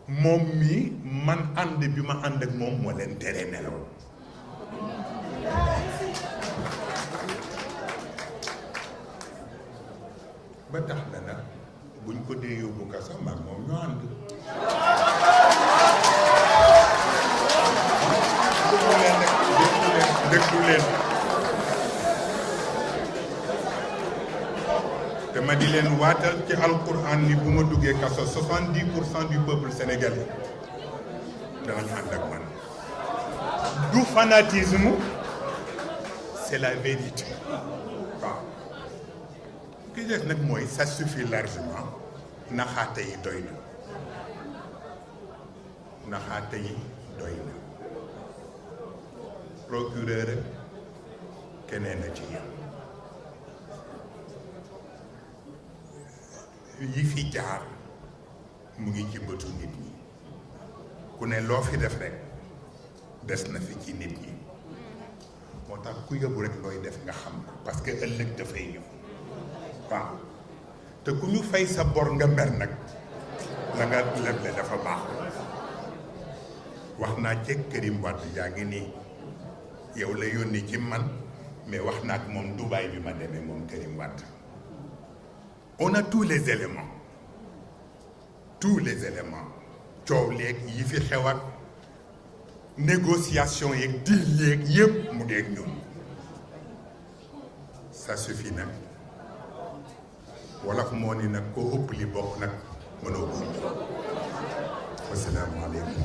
moom mii man ànd bi ma ànd ak moom moo leen tere nelaw ba tax na nag buñ ko dee yóbbu kaso maag moom ñoo ànd déglu leen te ma di leen waatal ci alquran ni bu ma duggee kaso 70% du peuple sénégalais danañ ànd ak man du fanatisme c'est la vérité waaw ki des nag mooy ça suffit largement naxaate yi doy na naxaate yi doy na procureur keneen a ci yam yi fi jaar mu ngi ci bëtu nit ñi ku ne loo fi def rek des na fi ci nit ñi moo tax ku yóbbu rek looy def nga xam ko parce que ëllëg dafay ñëw waaw te ku ñu fay sa bor nga mer nag la nga leble dafa baax wax naa ci Karim Wade yaa ngi nii yow la yónni ci man mais wax naa ak moom Dubaï bi ma demee moom Karim Wade on a tous les éléments coow léeg yi fi xew ak négociation yeeg deal yeeg yëpp mu ngeeg ñun ça suffit nag wolof moo ni nag ko ëpp li bokk nag mënoo ko. Assalaamu aleykum.